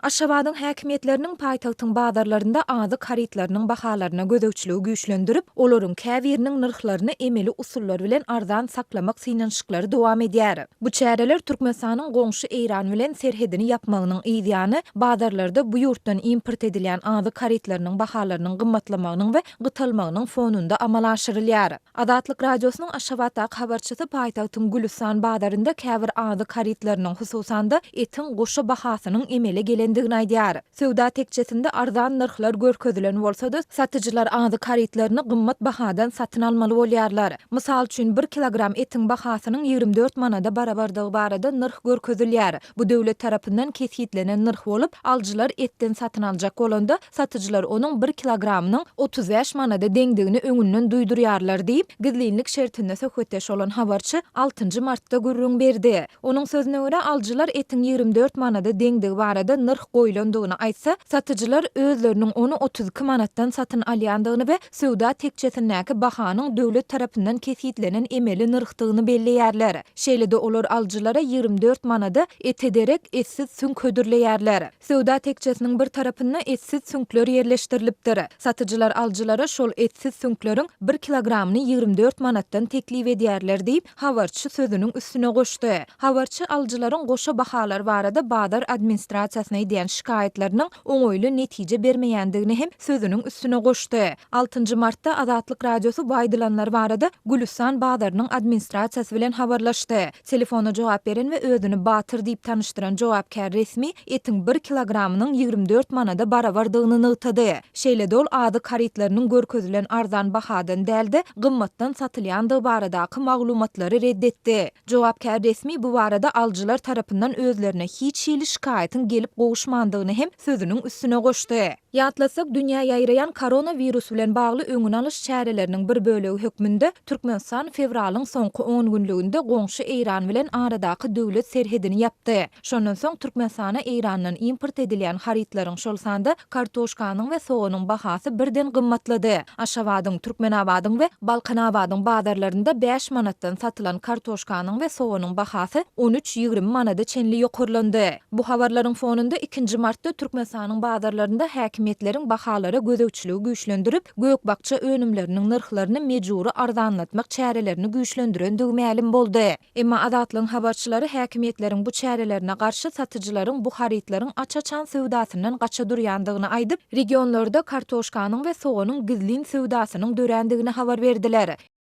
Aşgabadyň häkimiýetleriniň paýtagtyň bazarlarynda azyk harytlarynyň bahalaryna gözegçiligi güýçlendirip, olaryň käbiriniň nyrhlaryny emeli usullar bilen arzan saklamak synanyşyklary dowam edýär. Bu çäreler Türkmenistanyň goňşy Eýran bilen serhedini ýapmagynyň yz ýany, bazarlarda bu ýurtdan import edilýän azyk harytlarynyň bahalarynyň gymmatlamagynyň we gytalmagynyň fonunda amala aşyrylýar. Azatlyk Radiosynyň Aşgabatdaky habarçysy paýtagtyň Gülüstan bazarynda käbir azyk harytlarynyň, hususan-da, etiň goşa bahasynyň emele gelendigini aýdýar. Söwda tekjesinde arzan nyrhlar görkezilen bolsa-da, satyjylar azyk harytlaryny gymmat bahadan satyn almaly bolýarlar. Mysal üçin, bir kilogram etiň bahasynyň 24 manada barabardygy barada nyrh görkezilýär. Bu döwlet tarapyndan kesgitlenen nyrh bolup, alyjylar etden satyn aljak bolanda, satyjylar onuň bir kilogramynyň 35 manada deňdigini öňünden duýdurýarlar diýip, gizlinlik şertinde söhbetdeş bolan habarçy altynjy martda gürrüň berdi. Onuň sözüne görä, alyjylar etiň 24 manada deňdigi barada nyrh goýlandygyny aýtsa, satyjylar özleriniň ony 32 manatdan satyn alýandygyny we söwda tekjesindäki bahanyň döwlet tarapyndan kesgitlenen emeli nyrhdygyny belleýärler. Şeýle-de olar alyjylara 24 manada ete derek etsiz süňk hödürleýärler. Söwda tekjesiniň bir tarapynda etsiz süňkler ýerleşdirilipdir. Satyjylar alyjylara şol etsiz süňkleriň bir kilogramyny 24 manatdan teklip edýärler diýip, habarçy sözüniň üstüne goşdy. Habarçy alyjylaryň goşa bahalar barada bazar administrasiýasyna edýän şikaýatlarynyň oňaýly netije bermeýändigini hem sözüniň üstüne goşdy. Altynjy martda Azatlyk Radiosy bu aýdylanlar barada Gülüstan bazarynyň administrasiýasy bilen habarlaşdy. Telefona jogap beren we özüni Batyr diýip tanyşdyran jogapkär resmi etiň bir kilogramynyň 24 manada barabardygyny nygtady. Şeýle-de ol azyk harytlarynyň görkezilen arzan bahadan däl-de, gymmatdan satylýandygy baradaky maglumatlary ret etdi. Jogapkär resmi bu barada alyjylar tarapyndan özlerine hiç hili şikaýatyň gelip gowuşmandygyny hem sözüniň üstüne goşdy. Ýatlatsak, dünýä ýaýraýan koronawirus bilen bagly öňüni alyş çäreleriniň bir bölegi hökmünde Türkmenistan fewralyň soňky on günlüginde goňşy Eýran bilen aradaky döwlet serhedini ýapdy. Şondan soň Türkmenistana Eýrandan import edilýän harytlaryň, şol sanda kartoşkanyň we soganyň bahasy birden gymmatlady. Aşgabadyň, Türkmenabadyň we Balkanabadyň bazarlarynda bäş manatdan satylan kartoşkanyň we soganyň bahasy on üç-ýigrimi manada çenli ýokarlandy. Bu habarlaryň fonunda ikinji martda Türkmenistanyň bazarlarynda häkimiýetleriň bahalara gözegçiligi güýçlendirip, gök-bakja önümleriniň nyrhlaryny mejbury arzanlatmak çärelerini güýçlendirendigi mälim boldy. Emma Azatlygyň habarçylary häkimiýetleriň bu çärelerine garşy satyjylaryň bu harytlaryň aç-açan söwdasyndan gaça durýandygyny aýdyp, regionlarda kartoşkanyň we soganyň gizlin söwdasynyň dörändigini habar berdiler.